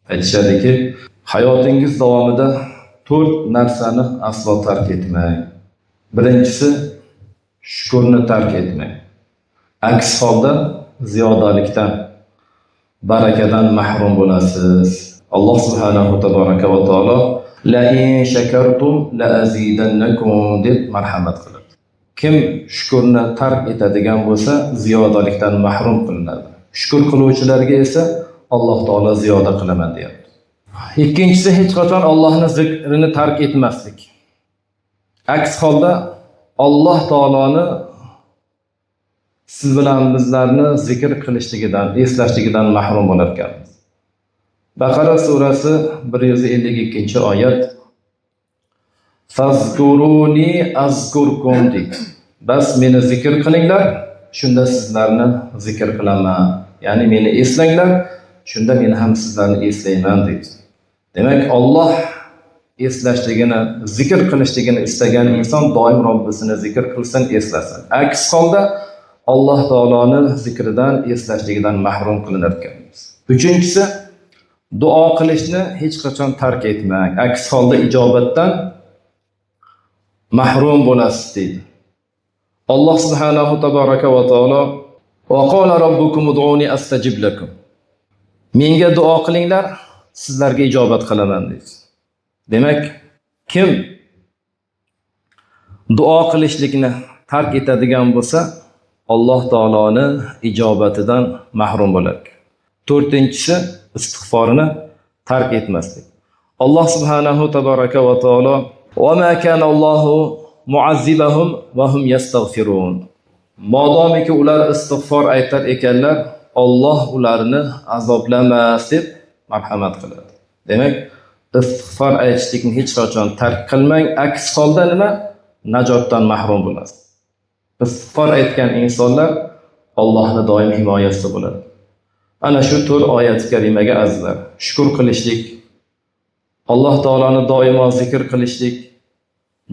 Aytishadiki, hayotingiz davomida 4 narsani aslo tark etmang. Birinchisi, shukurni tark etmang. Aks holda ziyodalikdan, barakadan mahrum bo'lasiz. Alloh subhanahu tabaraka va taolo la in shakartum la azidannakum deb marhamat qiladi. Kim shukurni tark etadigan bo'lsa, ziyodalikdan mahrum qilinadi. Shukur qiluvchilarga esa Alloh taolo ziyoda qilaman deyapti. Ikkinchisi, hech qachon Allohning zikrini tark etmaslik. Aks holda Alloh taoloni siz bilan bizlarni zikr qilishligidan, eslashligidan mahrum bo'lar ekanmiz. Baqara surasi 152-oyat. Fazkuruni azkurkum deydi. Bas meni zikr qilinglar, shunda sizlarni zikr qilaman. Ya'ni meni eslanglar, shunda men ham sizlarni eslayman deydi. Demak, Alloh eslashligini, zikr qilishligini istagan inson doim Robbisini zikr qilsin, eslasin. Aks holda Alloh taoloni zikridan, eslashligidan mahrum qilinar ekanmiz. Uchinchisi, duo qilishni hech qachon tark etmang. Aks holda ijobatdan mahrum bo'lasiz deydi. Alloh subhanahu tabaraka va taolo va qala robbukum ud'uni astajib lakum. Menga duo qilinglar, sizlarga ijobat qilaman deydi. Demak, kim duo qilishlikni tark etadigan bo'lsa, Alloh taoloni ijobatidan mahrum bo'ladi. To'rtinchisi, istig'forini tark etmaslik. Alloh subhanahu tabaraka va taolo va ma kana Allohu muazzibahum va hum yastaghfirun. Modomiki ular istig'for aytar ekanlar, Alloh ularni azoblamas deb marhamat qiladi. Demak, istig'for aytishlikni hech qachon tark qilmang, aks holda nima? Najotdan mahrum bo'lasiz. Istig'for aytgan insonlar Allohni doim himoyasida bo'ladi. Ana shu 4 oyat karimaga azizlar, shukr qilishlik, Alloh taoloni doimo zikr qilishlik,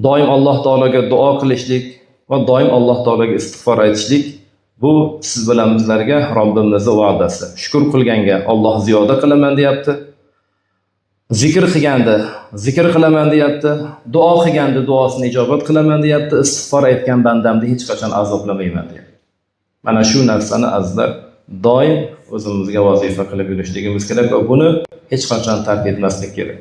doim Alloh taologa duo qilishlik va doim Alloh taologa istig'for aytishlik, bu siz bilan bizlarga Robbimizning va'dasi. Shukr qilganga Alloh ziyoda qilaman deyapti. Zikr qilganda zikr qilaman deyapti, duo qilganda duosini ijobat qilaman deyapti, istig'for aytgan bandamni hech qachon azoblamayman deyapti. Mana shu narsani azizlar doim o'zimizga vazifa qilib yurishligimiz kerak va buni hech qachon tark etmaslik kerak.